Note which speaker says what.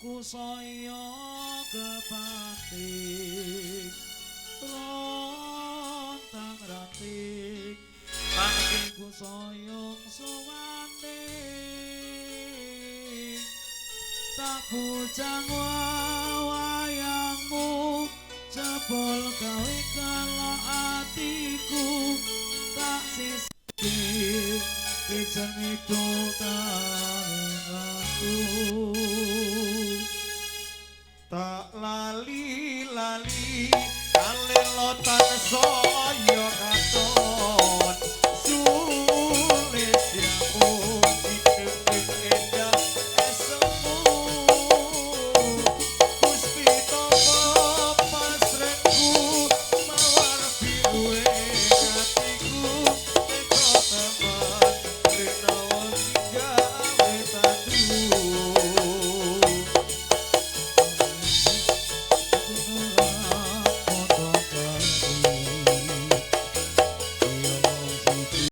Speaker 1: Ku saya kepating rontang ranting pangku soyong sowane tak bujang wayangmu jebul gawe kala atiku tak sisi pijen itu aku.